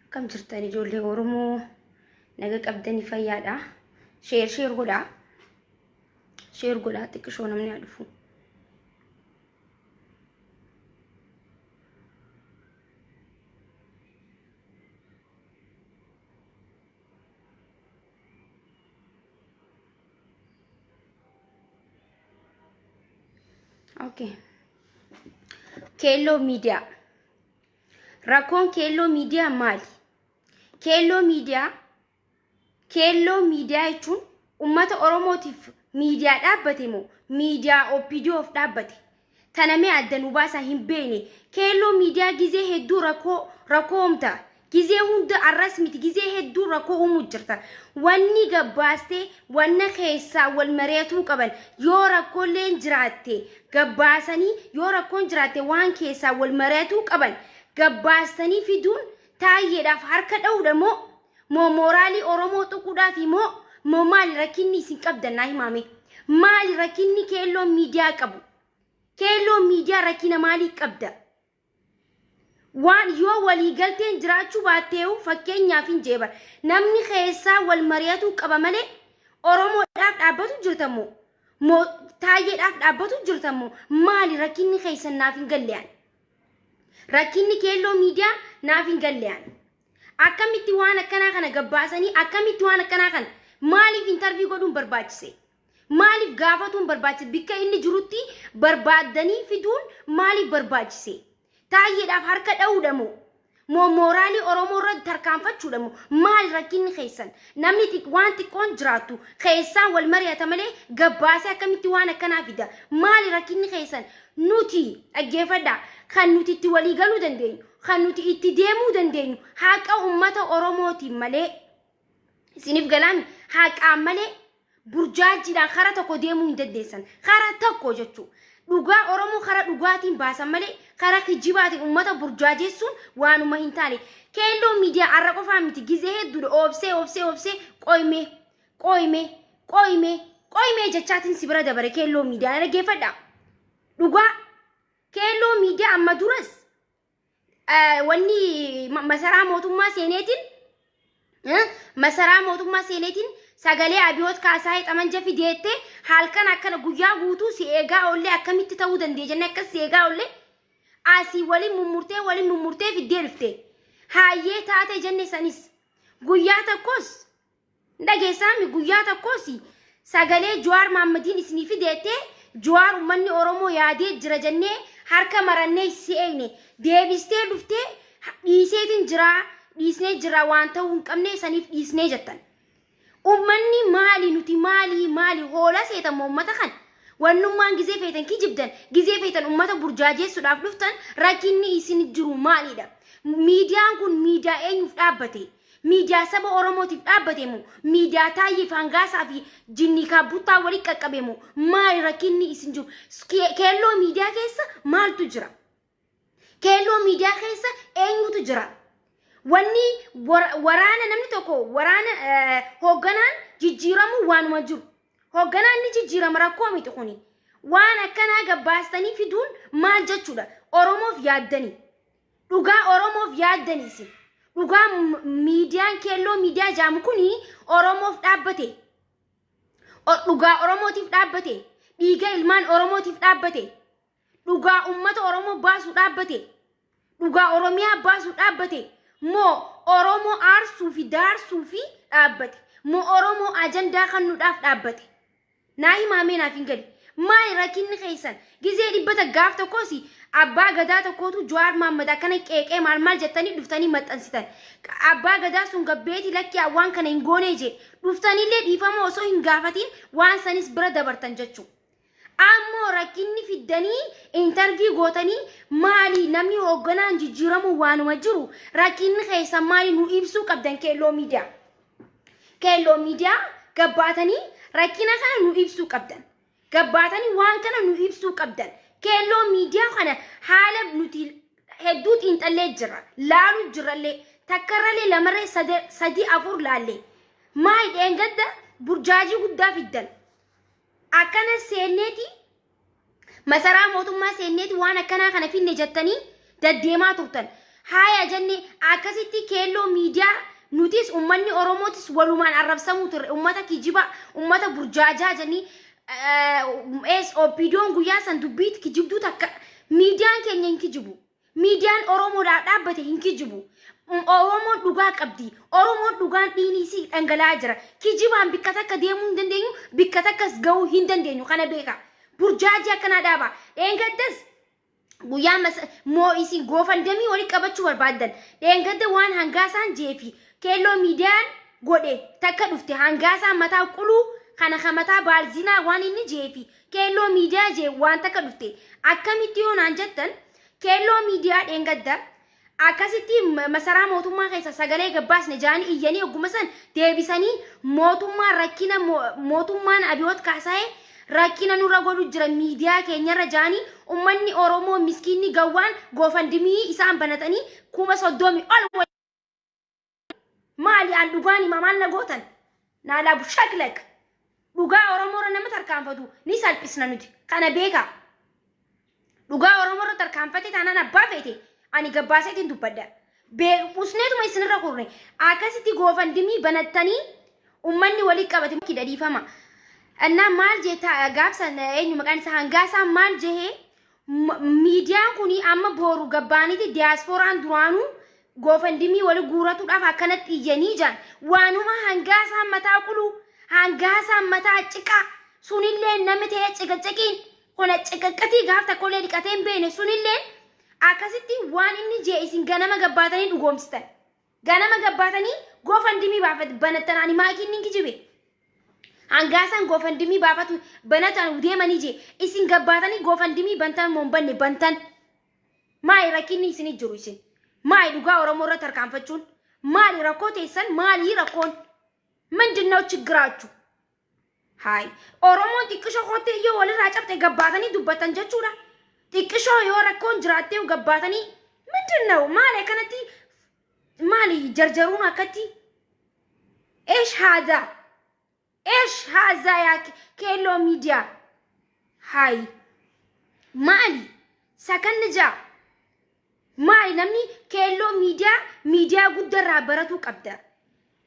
Akkam jirtan ijoollee Oromoo naga qabdanii fayyaadha. Sheer sheer godhaa. Sheer godhaa xiqqishoo namni haa dhufu. Okay. Keelloo miidiyaa. Rakkoon keelloo miidiyaa maali? Keelloo miidiyaa keelloo miidiyaa jechuun uummata Oromootiif miidiyaa dhaabbate moo miidiyaa OPDOf dhaabbate? Tanamee adda nu baasaa hin beekne. Keelloo miidiyaa gizee hedduu rakkoo rakkoo uumta. Gizee hunda arras miti gizee hedduu rakkoo uumuu jirta. Wanni gabbaastee wanna keessaa wal mari'atuu qaban yoo rakkooleen jiraatte gabbaasanii yoo rakkoon jiraatte waan keessaa wal mari'atuu qaban gabbaastanii fiduun taayyeedhaaf harka dha'uudha moo moo mooraalii Oromoo tuquudhaafi moo moo maali rakkinni isin qabdan naa himaame. Maali rakkinni keelloo miidiyaa qabu? Keelloo miidiyaa rakkina maalii qabda? Waan yoo waliigalteen jiraachuu baatteehu fakkeenyaaf hin jeebar. Namni keessaa wal mari'atuu qaba malee Oromoodhaaf dhaabbatu jirta moo? Moo taayyeedhaaf dhaabbatu jirta moo? Maali rakkinni keessan naaf hin galle ani? Rakkinni keelloo miidiyaa naaf hin galle ani. Akkamitti waan akkanaa kana gabbaasanii akkamitti waan akkanaa kana maaliif intarvii godhuun barbaachise? Maaliif gaafatuun barbaachise? Bikka inni jirutti barbaaddanii fiduun maaliif barbaachise? Taayyeedhaaf harka dha'uudha moo? Moo mooraalii Oromoo irra tarkaanfachuudha moo? Maali rakkinni keessan? Namni waan xiqqoon jiraattu keessaan wal mari'ata malee gabbaasee akkamitti waan akkanaa fida? Maali rakkinni keessan? Nuti dhaggeeffadhaa kan nuti itti walii galuu dandeenyu, kan nuti itti deemuu dandeenyu haqa uummata Oromootiin malee isiniif galaami haqaan malee burjaajiidhaan kara tokko deemuu hin dandeessan. Kara tokko jechuudha. Dhugaa Oromoo kara dhugaatiin baasan malee kara kijibaatiin uummata burjaajessuun waanuma hin taane. Keelloo miidiyaa har'a qofaa miti gizee hedduudha oobsee oobsee oobsee qoyimee qoyimee qoyimee qoyimee jechaatiin si bira dabare keelloo miidiyaa dhaggeeffadha. Dhugaa keelloo miidiyaa amma duras wanni masaraa mootummaa seeneetiin masaraa mootummaa seeneetiin sagalee abiyoot kaasaa xamanja fideette halkan akkana guyyaa guutuu si eegaa oollee akkamitti ta'uu danda'e jennee akkas si eegaa oollee asii waliin mummurtee waliin mummurtee fiddee dhufte. Haayyee taate jenne sanis guyyaa tokkos dhageessaami guyyaa tokkos sagalee Jawaar Mahaammadiin isinii fideette Jawaar uummanni Oromoo yaadee jira jennee harka marannee si eegne deebistee dhuftee dhiiseetiin jiraa dhiisnee jira waan ta'uu hin qabne saniif dhiisnee jettan. Uummanni maali nuti maali maali hoola seetan uummata kana? Wannummaan gizee feetan kijibdan gizee feetan uummata burjaajessuudhaaf dhuftan rakkinni isin jiru maalidha? Miidiyaan kun miidiyaa eenyuuf dhaabbate? Miidiyaa saba Oromootiif dhaabbate moo? Miidiyaa Taayyee Fangaasaa fi Jinnii Kaabbuttaa waliin qaqqabe moo? Maali rakkinni isin jiru? Keelloo miidiyaa keessa maaltu jira? Keelloo miidiyaa keessa eenyutu jira? Wanni waraana namni tokko waraana hoogganaan jijjiiramuu waanuma jiru. Hoogganaan ni jijjiirama rakkoo miti kuni. Waan akkanaa gabbaastanii fiduun maal jechuudha? Oromoof yaaddanii. Dhugaa Oromoof yaaddanii isin. Dhugaa miidiyaan keelloo miidiyaa jaamu kuni Oromoof dhaabbate. Dhugaa Oromootiif dhaabbate. Dhiiga ilmaan Oromootiif dhaabbate. Dhugaa uummata Oromoo baasuu dhaabbate. Dhugaa Oromiyaa baasuu dhaabbate. Moo Oromoo aarsuu fi daarsuu fi dhaabbate. Moo Oromoo ajandaa kennuudhaaf dhaabbate. Naa himaamee naaf hin galle. Maali rakkinni keessan? Gizee dhibbata gaaf tokkos abbaa gadaa tokkootu Jawaar Mahaammad akkana qeeqee maal maal jettanii dhuftanii maxxansitan. Abbaa gadaa sun gabbeeti lakkii waan kana hin goonee jee. Dhuftanillee dhiifama osoo hin gaafatiin waan sanis bira dabartan jechuudha. Ammoo rakkinni fiddanii intarvii gootanii maali namni hoogganaan jijjiiramuu waanuma jiru rakkinni keessan maali nu ibsuu qabdan keelloo miidiyaa. Keelloo miidiyaa gabbaatanii rakkina kana nu ibsuu qabdan. Gabbaatanii waan kana nu ibsuu qabdan. Keelloo miidiyaa kana haala nuti hedduu xiinxallee jirra. Laaluu jirrallee takkarrallee lamarree sadii afur laallee. Maali dheengadda burjaajii guddaa fiddan. Akkana seenneeti masaraa mootummaa seenneeti waan akkanaa kana finne jettanii daddeemaa turtan. Haaya jenne, akkasitti Keelloo Miidiyaa nutis ummanni Oromootis walumaan arrabsamuu turre. Ummata kijibaa, ummata burjaajaa jennii es OPDOn guyyaa san dubbii kijibduu takka. Miidiyaan keenya hin kijibu. Miidiyaan Oromoodhaaf dhaabbate hin kijibu. Oromoon dhugaa qabdi. Oromoon dhugaan dhiigni isii dhangala'aa jira. Kijibaan bikka takka deemuu hin dandeenyu, bikka takkas gahuu hin dandeenyu. Kana beeka. Burjaajii akkanaa dhaaba. Dheengaddas guyyaa moo isin GoFundMe walitti qabachuu barbaaddan. Dheengadda waan Hangaasaan jeefi Keelloo Miidiyaan godhe takka dhufte. Hangaasaan mataa quluu kana ka mataa baalzinaa waan inni jeefi Keelloo Miidiyaa jee waan takka dhufte. Akkamitti yoo naan jettan, Keelloo Miidiyaa dheengadda akkasitti masaraa mootummaa keessa sagalee gabbaasne jaanii iyyanii, ogguma san deebisanii mootummaan rakkina, mootummaan Abiyoot Kaasaayee rakkina nurra godhu jira miidiyaa keenyarra jaanii, ummanni Oromoo miskiinni gawwaan GoFundMe isaan banatanii 30,000 ol. Maali, an dhugaan hima, maal na gootan? Naalaa bushaklak. Dhugaa Oromoorra nama tarkaanfatu ni salphisna nuti. Kana beekaa. Dhugaa Oromoorra tarkaanfate taanaan abbaa feete ani gabbaaseetiin dubbadha. Usneetuma isinirra kurne. Akkasitti GoFundMe banattanii ummanni walii qabate hidhadhiifama. Innaa maal jee gaafsan, eenyu maqaan isaa, Hangaasaan maal jehee? Miidiyaan kun amma booru gabbaaniiti diyaaspooraan duraanuu GoFundMe wali guuratuudhaaf akkanatti iyyanii jiran. Waanuma Hangaasaan mataa quluu, Hangaasaan mataa ciqaa sunillee namni ta'ee ciqiciqiin kuna ciqiqitii gaaf takkollee dhiqatee hin beekne sunillee akkasitti waan inni jee isin ganama gabbaatanii dhugoomsitan. Ganama gabbaatanii GoFundMe baafat banattan. Ani maakiin ni kijibe. Hangaasaan GoFundMe baafatu banatan deemanii jee isin gabbaatanii GoFundMe bantan moo hin banne? Bantan. Maali rakkinni isinii jiru isin? Maali dhugaa Oromoo irratti tarkaanfachuun? Maali rakkoo teessan? Maali rakkoon? ምንድን ነው ችግራችሁ? Hayi, Oromoon xiqqishoo koottee yoo walirraa cabxe gabbaatanii dubbatan jechuudha. Xiqqishoo yoo rakkoon jiraattee gabbaatanii ምንድን ነው? Maali akkanatti? Maali jarjaruun akkatti? إيش هذا? إيش هذا yaa Keelloo Miidiyaa? Hayi, maali sakanni jaa? Maali namni Keelloo Miidiyaa miidiyaa guddarraa baratuu qabda.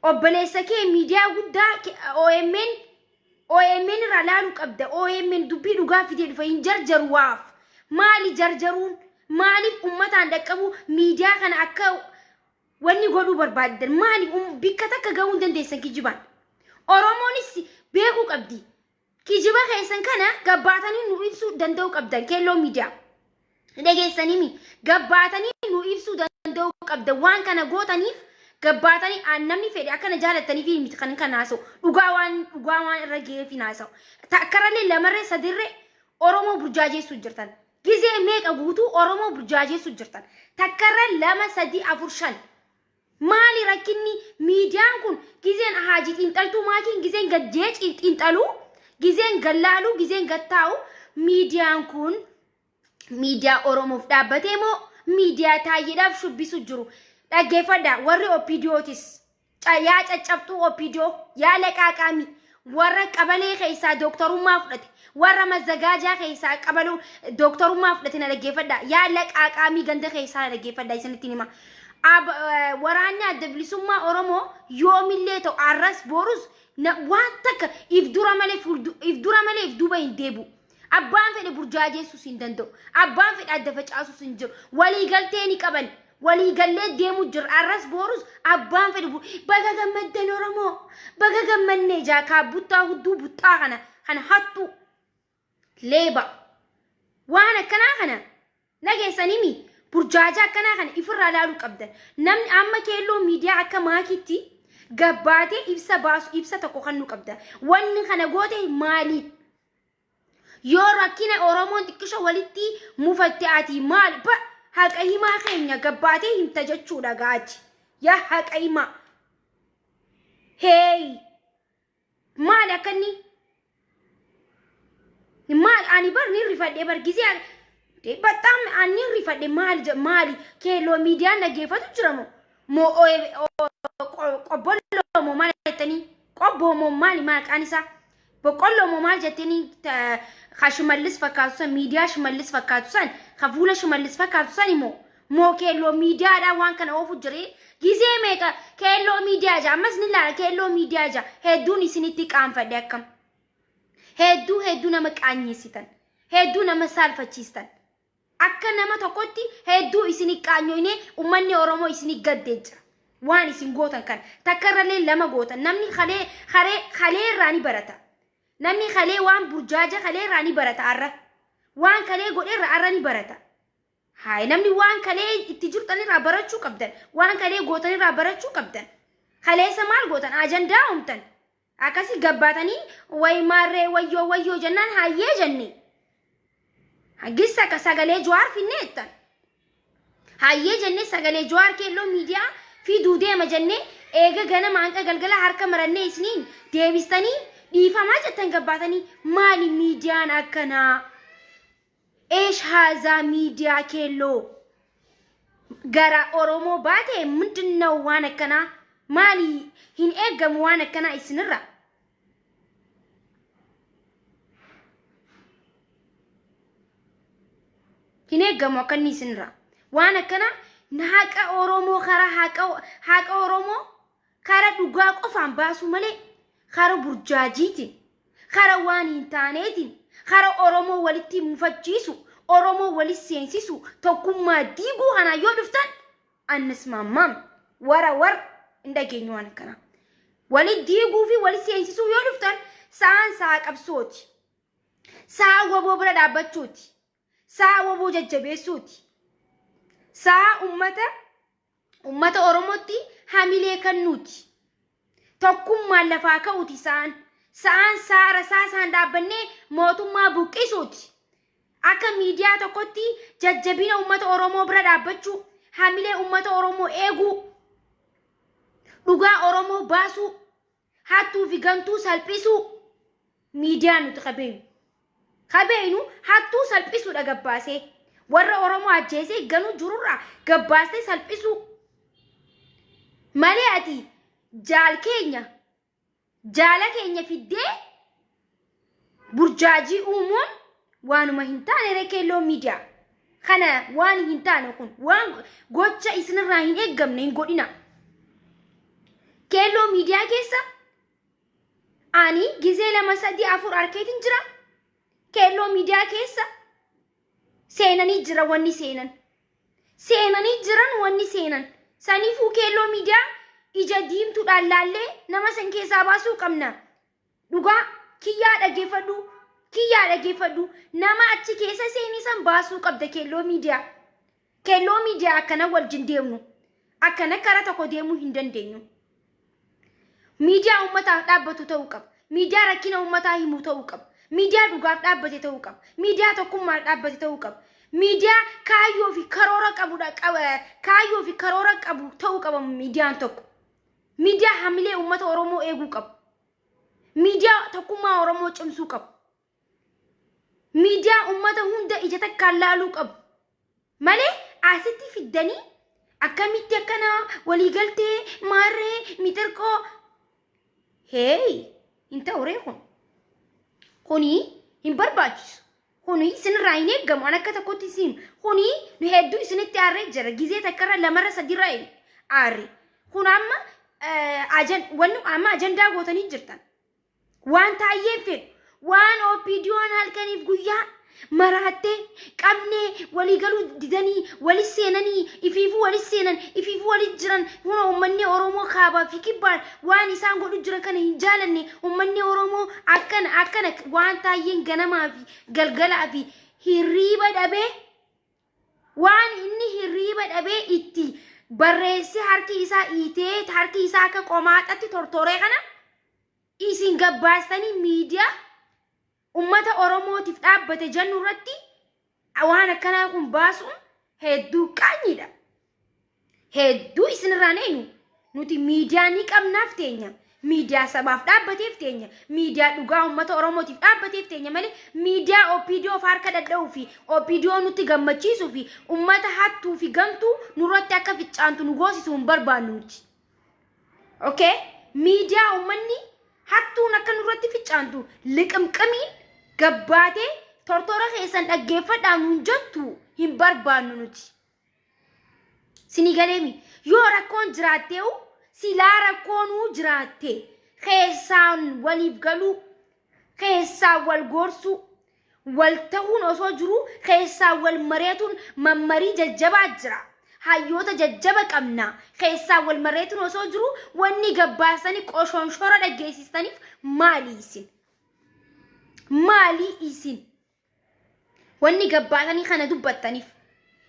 Obboleessa kee miidiyaa guddaa OMN, OMN irraa laaluu qabda. OMN dubbii dhugaa fidee dhufa, hin jarjaru waaf. Maali jarjaruun? Maaliif ummataan dhaqqabu miidiyaa kana akka wanni godhuu barbaaddan? Maali bikka takka gahuu hin dandeessan kijibaan? Oromoonis beekuu qabdi. Kijiba keessan kana gabbaatanii nu ibsuu danda'uu qabdan, Keelloo Miidiyaa. Dhageessanimi, gabbaatanii nu ibsuu danda'uu qabda. Waan kana gootaniif gabbaatanii namni fedhe akkana jaalattanii fi miti kan kan haasa'u. Dhugaa waan dhugaa waan irra ga'eef hin haasa'u. Takkarallee lamarree sadirree Oromoo burjaajeessuu jirtan. Gizee meeqa guutuu Oromoo burjaajeessuu jirtan. Takkarra lama, sadii, afur, shan. Maali rakkinni miidiyaan kun? Gizeen haajii xiinxaltuu maakiin gizeen gajjee xiinxaluu, gizeen gallaaluu, gizeen gattaa'u, miidiyaan kun miidiyaa Oromoof dhaabbatee moo miidiyaa taayyeedhaaf shubbisu jiru? Dhaggeeffadha, warri OPDOtis, yaa caccabxuu OPDO, yaa laqaaqaami, warra qabalee keessaa dooktarummaa fudhate, warra mazzagaajaa keessaa qabaluu dooktarummaa fudhate, na dhaggeeffadha. Yaa laqaaqaamii ganda keessaa, na dhaggeeffadha, isinitti hima. Waraanni Adda Bilisummaa Oromoo yoomillee ta'u, arras borus, waan takka if dura malee if dura malee if duuba hin deebi'u. Abbaan fedhe burjaajeessuus hin danda'u. Abbaan fedhe adda facaasuus hin jiru. Waliigaltee ni qaban. Waliigallee deemuu jira. Arras borus abbaan fedhe baga gammaddan Oromoo. Baga gammannee jaakaa buttaa hudduu buttaa kana kana hattuu leeba. Waan akkanaa kana dhageessanimi, burjaaja akkanaa kana ifirraa laaluu qabdan. Namni amma Keelloo Miidiyaa akka maakitti gabbaatee ibsa baasu, ibsa tokko kan nu qabda. Wanni kana goote maali? Yoo rakkina Oromoon xiqqisho walitti mufatte ati maal ba haqa himaa keenya gabbaatee himta jechuudha gaati. Yaa haqa himaa. Heey! Maali akkanni? Maal, ani bar ni rifadhe bar gizee በጣም ani rifadhe. Maali maali, Keelloo Miidiyaan dhaggeeffatu jira moo moo qobbolloo moo maal jettanii, qobboo moo maali maqaan isaa, boqqolloo moo maal jettanii, ka Shimallis fakkaatu san, miidiyaa Shimallis fakkaatu san, ka fuula Shimallis fakkaatu san immoo Moo Keelloo Miidiyaadhaan waan kana oofu jire. Gizee meeqa Keelloo Miidiyaa jaa, ammas ni laala Keelloo Miidiyaa jaa. Hedduun isinitti qaanfadhe akkam. Hedduu hedduu nama qaanyeessitan. Hedduu nama saalfachiistan. Akka nama tokkotti hedduu isin qaanyoyne, uummanni Oromoo isin gaddee jira. Waan isin gootan kana takkarrallee lama gootan. Namni kalee kalee kalee irraa ni barata. Namni kalee waan burjaaja kalee irraa ni barata arra. Waan kalee godhe irraa arra ni barata. Haay, namni waan kalee itti jirtan irraa barachuu qabdan. Waan kalee gootan irraa barachuu qabdan. Kaleessa maal gootan? Ajandaa uumtan. Akkasii gabbaatanii wayi maarree wayyoo wayyoo jennaan hayyee jenne. Gissa akka sagalee Jawaar finnee jettan. Hayyee jennee sagalee Jawaar Keelloo Miidiyaa fiduu deema jennee eega ganama hanqa galgala harka marannee isiniin deebistanii dhiifamaa jettan gabbaatanii. Maali miidiyaan akkanaa? Eesh haazaa miidiyaa Keelloo? Gara Oromoo baate ምንድነው waan akkanaa? Maali, hin eeggamu waan akkanaa isinirra. Hin eeggamu akkanni isinirra. Waan akkanaa haqa Oromoo karaa haqa Oromoo karaa dhugaa qofaan baasuu malee karaa burjaajiitiin, karaa waan hin taaneetiin, karaa Oromoo walitti mufachiisu, Oromoo walitti seensisu, tokkummaa diiguu kanaa yoo dhuftan annis maammaam wara war hin dhageenyu waan akkanaa. Walitti diiguu fi walitti seensisuu yoo dhuftan, sa'aan sa'a qabsooti. Sa'a WBO bira dhaabbachuuti. Sa'a WBO jajjabeessuuti. Sa'a ummata Oromootti hamilee kennuuti. Tokkummaan lafaa ka'uuti sa'aan. Sa'aan sa'a rasaasaan dhaabbannee mootummaa buqqisuuti. Akka miidiyaa tokkotti jajjabina ummata Oromoo bira dhaabbachuu, hamilee ummata Oromoo eeguu, dhugaa Oromoo baasuu, hattuu fi gantuu salphisuu miidiyaa nuti qabeenu. Qabeenu hattuu salphisuudha gabbaasee. Warra Oromoo ajjeesee ganuu jirurraa gabbaasee salphisuu. Malee ati jaal keenya jaala keenya fiddee burjaajii uumuun waanuma hin taane. Keelloo Miidiyaa kana waan hin taane kun, waan gocha isinirraa hin eeggamne hin godhina. Keelloo Miidiyaa keessa ani gizee lama, sadii, afur arkeetiin jira. Keelloo Miidiyaa keessa seenanii jira wanni seenan. Seenanii jiran wanni seenan. Saniifuu Keelloo Miidiyaa ija diimtuudhaan laallee nama san keessaa baasuu qabna. Dhugaa kiyyaa dhaggeeffadhu. Kiyyaa dhaggeeffadhu. Nama achi keessa seenii san baasuu qabda, Keelloo Miidiyaa. Keelloo Miidiyaa akkana wajjin deemnu. Akkana karaa tokko deemuu hin dandeenyu. Miidiyaa uummataaf dhaabbatu ta'uu qaba. Miidiyaa rakkina uummataa himu ta'uu qaba. Miidiyaa dhugaaf dhaabbate ta'uu qaba. Miidiyaa tokkummaaf dhaabbate ta'uu qaba. Miidiyaa kaayyoo fi karoora qabudha, kaayyoo fi karoora qabu ta'uu qaba miidiyaan tokko. Miidiyaa hamilee uummata Oromoo eeguu qabu. Miidiyaa tokkummaa Oromoo cimsuu qabu. Miidiyaa uummata hunda ija takkaan laaluu qabu. Malee asitti fiddanii akkamitti akkana waliigaltee maarree mixirqoo, heey, hin ta'u ree kun. Kuni hin barbaachisu. Kuni isinirraa hin eeggamu. An akka tokkotti isin kuni nu hedduu isinitti aarree jira. Gizee takkarra, lamarra, sadiirra aarre. Kun amma wanni amma ajandaa gootanii jirtan. Waan taayyeen fedhu, waan OPDOn halkaniif guyyaa maraattee qabnee waliigaluu didanii wali seenanii, ifiifuu wali seenan, ifiifuu wali jiran. Huna uummanni Oromoo kaabaa fi kibbaan waan isaan godhu jiran kana hin jaalanne. Uummanni Oromoo akkana akkana, waan taayyeen ganamaa fi galgalaa fi hirriiba dhabee, waan inni hirriiba dhabee itti barreessee, harki isaa hiitee, harki isaa akka qomaaxatti tortoree kana isin gabbaastanii miidiyaa ummata Oromootiif dhaabbate jennu irratti waan akkanaa kun baasuun hedduu qaanyiidha. Hedduu isinirraan eenyu nuti miidiyaa ni qabnaaf teenya. Miidiyaa sabaaf dhaabbateef teenya. Miidiyaa dhugaa uummata Oromootiif dhaabbateef teenya malee miidiyaa OPDO harka dhadha'uu fi OPDO nutti gammachiisuu fi uummata hattuu fi gamtuu nurratti akka ficcaantu nu goosisuu hin barbaannu nuti. Okay? Miidiyaa uummanni hattuun akka nurratti ficcaantu liqimqimiin gabbaatee tortora keessan dhaggeeffadhaa nuun jettu hin barbaannu nuti. Sinii galeemi yoo rakkoon jiraatteewu silaa rakkoonuu jiraatte keessaan waliif galuu keessaan wal gorsuu wal ta'uun osoo jiruu keessaan wal mareetuun mammarii jajjabaa jira. Hayyoota jajjaba qabna. Keessaan wal mareetuun osoo jiruu wanni gabbaasanii qoshonshora dhaggeessistaniif maali isin? Maali isin? Wanni gabbaasanii kana dubbattaniif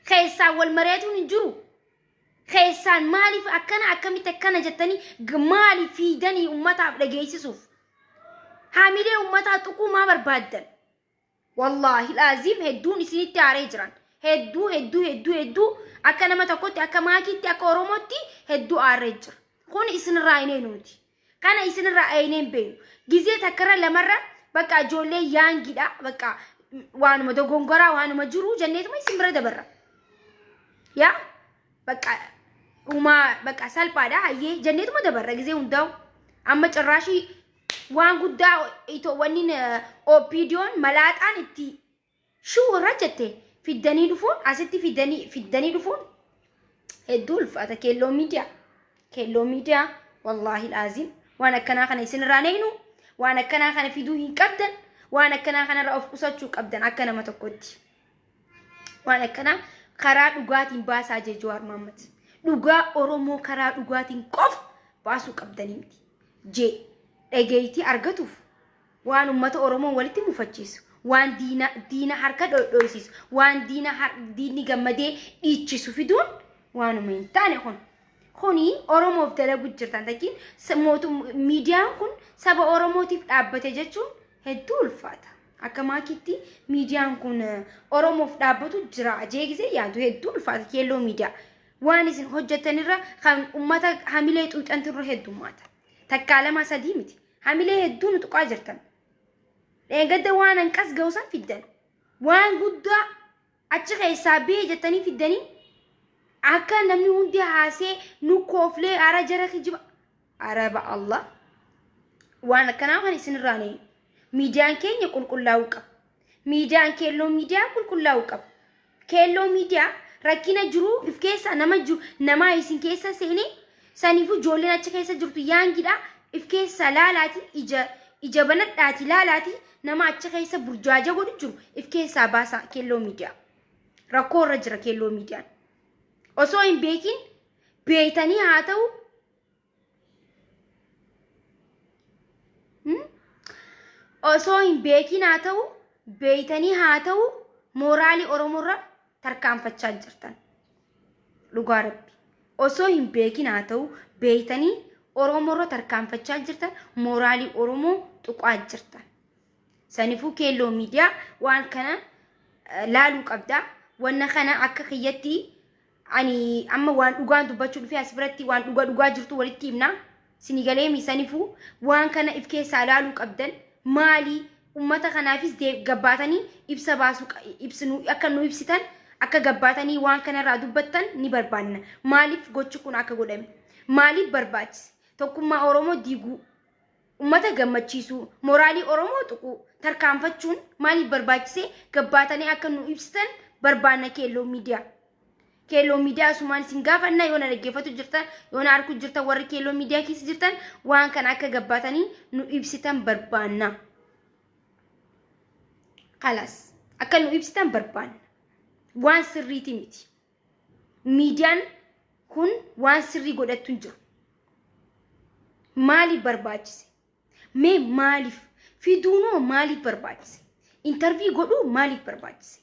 keessaan wal mareetuun hin jiru. Keessaan maaliif akkana akkamitti akkana jettanii maaliif fiidanii ummataaf dhageessisuuf? Haamilee ummataa tuquu maa barbaaddan? Wallaahi laaziim hedduun isinitti aaree jiran. Hedduu hedduu hedduu hedduu akka nama tokkotti akka maakiitti akka Oromootti hedduu aaree jira. Kun isinirraa hin eenyuuti. Kana isinirraa eenyeen beenu. Gizee takkarra lamarra bakka ijoollee yaangidha bakka waanuma dogongoraa waanuma jiru jenneetuma isin bira dabarra. Yaa bakka uumaa bakka salphaadha hayyee jenneetuma dabarra gizee hundaa'u. Amma cirraashii waan guddaa itoo wanni OPDO'n malaaxaan itti shuu irra jette fiddanii dhufuun asitti fiddanii dhufuun hedduu ulfaata. Keelloo miidiyaa keelloo miidiyaa wallaahi laazim waan akkanaa kana isinirraa neeynu waan akkanaa kana fiduu hin qabdan waan akkanaa kanarraa of qusachuu qabdan akka nama tokkotti. Waan akkanaa karaa dhugaatiin baasaa jee Jawaar Mohaammed. Dhugaa Oromoo karaa dhugaatiin qofa baasuu qabdanii miti. Jee dhageettii argatuuf waan uummata Oromoo walitti mufachiisu, waan diina harka dhodhoisisu, waan diinni gammadee dhiichisu fiduun waanuma hin taane kun. Kuni Oromoof dalagu jirtan takkiin miidiyaan kun saba Oromootiif dhaabbate jechuun hedduu ulfaata. Akka maakitti miidiyaan kun Oromoof dhaabbatu jira jee gisee yaadu hedduu ulfaata keelloo miidiyaa. Waan isin hojjetanirra kan uummata hamilee xuuxantirra heddummaata. Takkaa lama sadii miti. Hamilee hedduu nu tuqaa jirtan. Dheengadda waan hanqas ga'usan fiddan. Waan guddaa achi keessaa bee jettanii fiddanii akka namni hundi haasee nu kooflee ara jara kijiba. Araba Allah. Waan akkanaa kan isinirraa neeyu. Miidiyaan keenya qulqullaa'uu qaba. Miidiyaan keelloo miidiyaa qulqullaa'uu qaba. Keelloo miidiyaa rakkina jiru if keessa nama jiru namaa isin keessa seenee saniifuu ijoolleen achi keessa jirtu yaangidha if keessa laalaati ija banadhaati laalaati nama achi keessa burjaaja godhu jiru if keessaa baasaa keelloo miidiyaa. Rakkoo irra jira keelloo miidiyaan. Osoo hin beekin beeytanii haa ta'u osoo hin beekin haa ta'u beeytanii haa ta'u mooraalii Oromoorra tarkaanfachaa jirtan. Dhugaa Rabbi. Osoo hin beekin haa ta'u beeytanii Oromoorra tarkaanfachaa jirtan mooraalii Oromoo tuqaa jirtan. Saniifuu keelloo miidiyaa waan kana laaluu qabda. Wanna kana akka kiyyatti ani amma waan dhugaan dubbachuu dhufee as biratti waan dhugaa dhugaa jirtu walitti himna. Sini galee saniifuu waan kana if keessaa laaluu qabdan maali ummata kanaafis gabbaatanii ibsa baasuu ibsinu akka nu ibsitan akka gabbaatanii waan kanarraa dubbattan ni barbaanna. Maaliif gochi kun akka godhame? Maaliif barbaachise? Tokkummaa Oromoo diiguu, ummata gammachiisuu, mooraalii Oromoo tuquu, tarkaanfachuun maaliif barbaachise? Gabbaatanii akka nu ibsitan barbaanna keelloo miidiyaa. Keelloo miidiyaa asumaan isin gaafanna yoo na dhaggeeffatu jirtan yoo na arguu jirtan warri keelloo miidiyaa keessa jirtan waan kana akka gabbaatanii nu ibsitan barbaanna. Kalaas akka nu ibsitan barbaanna. Waan sirriiti miti. Miidiyaan kun waan sirrii godhattu hin jiru. Maaliif barbaachise? Mee maaliif? Fiduunoo maaliif barbaachise? Interview godhuu maaliif barbaachise?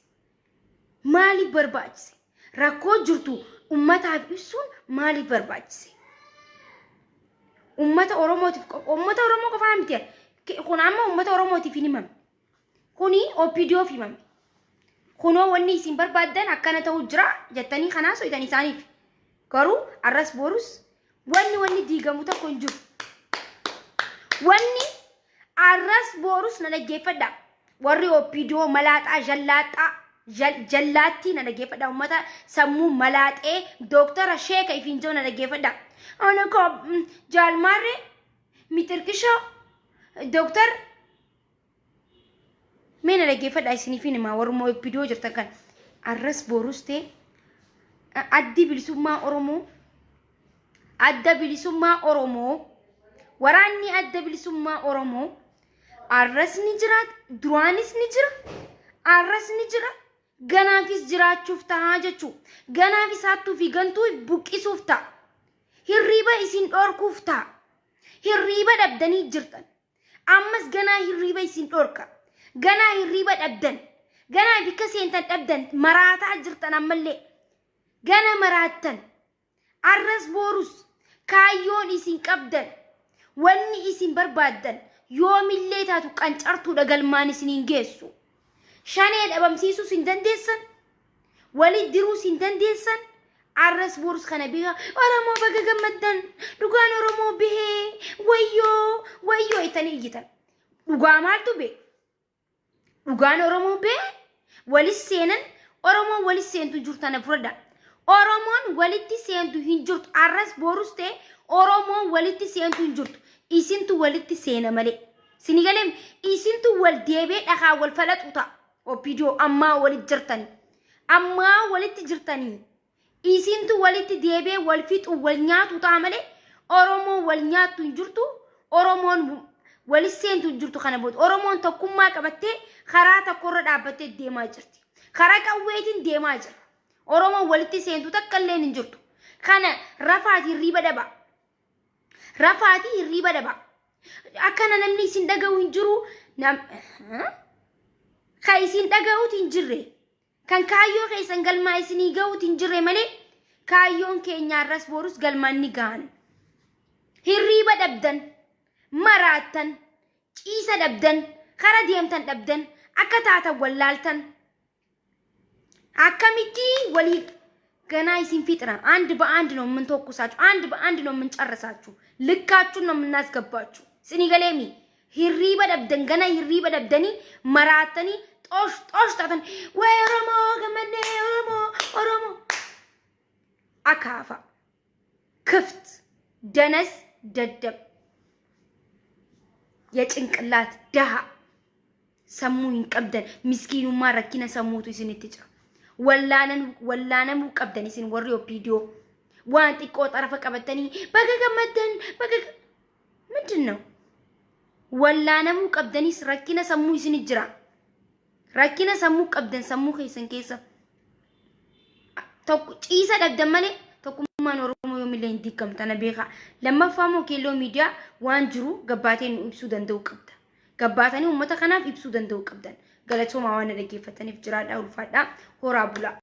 Maaliif barbaachise? Rakkoo jirtu ummataaf ibsuun maaliif barbaachise? Ummata Oromootiif ummata Oromoo qofaa miti. Kun amma ummata Oromootiif hin himamne. Kuni OPDOf himame. Kunoo wanni isin barbaaddan akkana ta'uu jira jettanii kanaa so'itan isaaniif. Garuu arras borus wanni diigamu tokko hin jiru. Wanni arras borus na dhaggeeffadha. Warri OPDO malaaxaa jallaaxaa jallaattii na dhaggeeffadha. Uummata sammuu malaaxee dooktara sheeka ifiin jiru na dhaggeeffadha. Ana koo jaalmaarree mitirkishoo dooktar mee na dhaggeeffadha isiniifin himaa warruma OPDO jirtan kan arras borus ta'e Addi bilisummaa Oromoo, adda bilisummaa Oromoo, waraanni adda bilisummaa Oromoo arras ni jira, duraanis ni jira, arras ni jira, ganaafis jiraachuuf tahaa jechuu. Ganaafis hattuu fi gantuu buqqisuuf ta'a. Hirriiba isin dhorkuuf ta'a. Hirriiba dhabdanii jirtan. Ammas ganaa hirriiba isin dhorka. Ganaa hirriiba dhabdan. Ganaa bikka seentan dhabdan maraataa jirtan ammallee. Gana maraattan. Arras boorus kaayyoon isin qabdan wanni isin barbaaddan yoomillee taatu qancartuudha galmaan isin hin geessu. Shanee dhabamsiisuus hin dandeessan. Walit diruus hin dandeessan. Arras borus kana beeka Oromoo baga gammaddan dhugaan Oromoo bahee wayyoo wayyoo jettanii iyyitan. Dhugaa maaltu bee? Dhugaan Oromoo bee walis seenan Oromoon walis seentu jirtu tana fudhadha. Oromoon walitti seentu hin jirtu arras borus ta'e Oromoon walitti seentu hin jirtu. Isintu walitti seena malee. Sini galeem isintu wal deebee dhakaa wal falaxu ta'a. Opidoo ammaa walitti jirtanii. Ammaa walitti jirtanii. Isintu walitti deebee wal fixu wal nyaatu ta'a malee Oromoon wal nyaattu hin jirtu. Oromoon walis seentu hin jirtu kana booda. Oromoon tokkummaa qabattee karaa tokkorra dhaabbattee deemaa jirti. Karaa qawweetiin deemaa jira. Oromoon walitti seentu takka illee hin jirtu. Kana rafaati hirriiba dhabaa. Rafaati hirriiba dhabaa. Akkana namni isin dhaga'u hin jiru. Ka isin dhaga'uuti hin jirre. Kan kaayyoo keessan galmaa isinii ga'uuti hin jirre malee kaayyoon keenya har'as borus galmaan ni gahan. Hirriiba dhabdan, maraattan, ciisa dhabdan, kara deemtan dhabdan, akka taatan wallaaltan. Akkamitti walii ገና isin fixna አንድ በአንድ ነው የምንተኩሳችሁ፣ አንድ በአንድ ነው የምንጨርሳችሁ፣ ልካችሁን ነው የምናስገባችሁ። Isinii galeemi hirriiba dhabdan gana hirriiba dhabdanii maraattanii xoosh xoosh taatan way Oromoo gammadnee Oromoo Oromoo akaafa ክፍት ደነስ ደደብ የጭንቅላት ድሃ sammuu hin qabdan miskiinummaa rakkina sammuutu isinitti jira. Wallaanamuu qabdan isin warri OPDO waan xiqqoo xarafa qabatanii baga gammaddan baga ምንድን ነው wallaanamuu qabdanis rakkina sammuu isinit jira. Rakkina sammuu qabdan sammuu keessan keessa tokko ciisa dhabdan malee tokkummaan Oromoo yoomillee hin diigamu tana beekaa. Lammaffaa immoo keelloo miidiyaa waan jiru gabbaatee nu ibsuu danda'u qabda. Gabbaatanii uummata kanaaf ibsuu danda'u qabdan. Galatoomaa waan dhaggeeffataniif jiraadhaa ulfaadhaa horaa bulaa.